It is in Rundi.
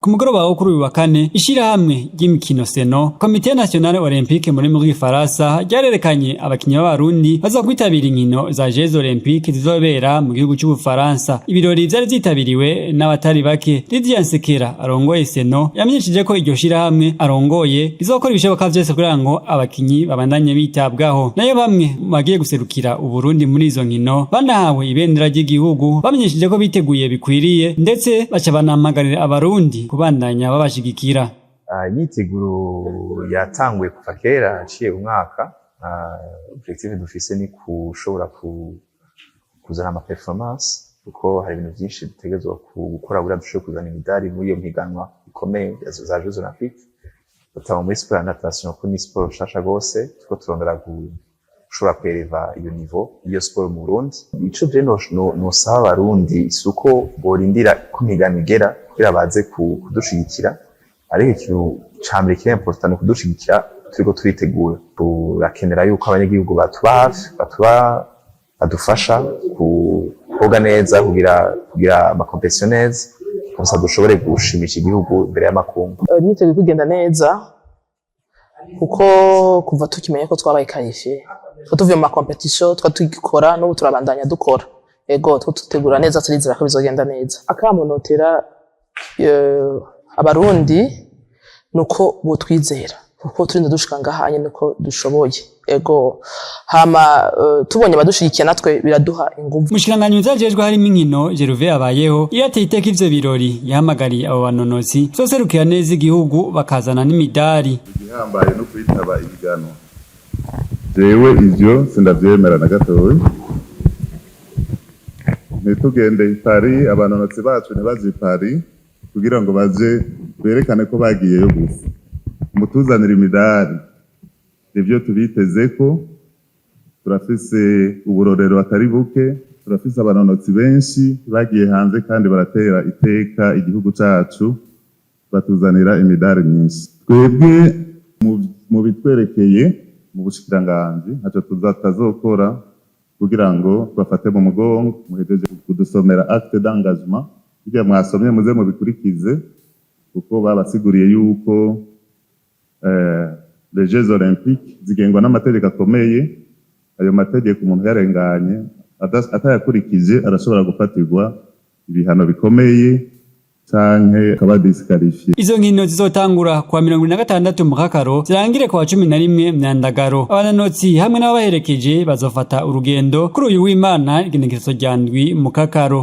Ku mugoroba wo kuri uyu wa kane, ishirahamwe ry'imikino CNO, Comité National Olympique mu rurimi rw'Igifaransa, ryarerekanye abakinyi b'Abarundi baza kwitabira inkino za Jeux Olympiques zizobera mu gihugu c'Ubufaransa. Ibirori vyari vyitabiriwe n'abatari bake. Lydia Nsekera arongoye CNO yamenyesheje ko iryo shirahamwe arongoye rizokora ibishoboka vyose kugira ngo abakinyi babandanye bitabwaho. Nayo bamwe mu bagiye guserukira Uburundi muri izo nkino banahawe ibendera ry'igihugu, bamenyesheje ko biteguye bikwiriye, ndetse baca banahamagarira Abarundi kubandanya babashigikira. Imyiteguro yatanguye kuva kera, haciye umwaka. Objectif dufise ni kushobora kuzana ama performance, kuko hari ibintu vyinshi dutegerezwa gukora kugira dushobore kuzana imidari muri iyo mpiganwa ikomeye za Jeux Olympiques, notamment muri sport ya natation, ko ni sport nshasha gose. Turiko turondera gushobora kwereva iyo niveau iyo sport mu Burundi. Ico je nosaba Abarundi si uko borindira ko impiganwa igera kugira baze kudushigikira, ariko ikintu ca mbere kiri important ni ukudushigikira turiko turitegura. Turakenera yuko abanyagihugu batuba hafi, badufasha koga neza, kugira ama compétition neza, gusa dushobore gushimisha igihugu imbere y'amakungu. Imyiteguro iri kugenda neza, kuko kuva tukimenya ko twabaye qualifié, twa tuvuye mu ma compétition twa tugikora, n'ubu turabandanya dukora. Ego, two tutegura neza, turizera ko bizogenda neza. Akamo notera Abarundi nuko botwizera, kuko turinda dushika ngahanye nuko dushoboye. Ego, hama tubonye abadushigikiye natwe biraduha inguvu. Umushikiranganji muzajejwe harimo inkino, Gervais Abayeho, iyo ateye iteka ivyo birori, yahamagariye abo banonotsi kuzoserukira neza igihugu bakazana n'imidari. Igihambaye no kwitaba ihiganwa, jewe ivyo sindavyemera na gatoya. Ntitugende i Paris, abanonotsi bacu ntibaje i Paris kugira ngo baje berekane ko bagiyeyo gusa. Mutuzanire imidari, nivyo tubitezeko. Turafise uburorero atari buke, turafise abanonotsi benshi bagiye hanze kandi baratera iteka igihugu cacu, batuzanira imidari myinshi. Twebwe mu bitwerekeye mu bushikiranganji, ntaco tutazokora kugira ngo bafate mu mugongo. Muhejeje kudusomera acte d'engagement, kugira mwasomye muze mubikurikize, kuko babasiguriye yuko les Jeux Olympiques zigengwa n'amategeko akomeye. Ayo mategeko umuntu yarenganye atayakurikije arashobora gufatirwa ibihano bikomeye canke akaba disqualifié. Izo nkino zizotangura kuwa 26 Mukakaro, zirangire kuwa 11 Myandagaro. Abanonotsi hamwe n'ababaherekeje bazofata urugendo kuri uyu w'Imana, igenekerezo rya 7 Mukakaro.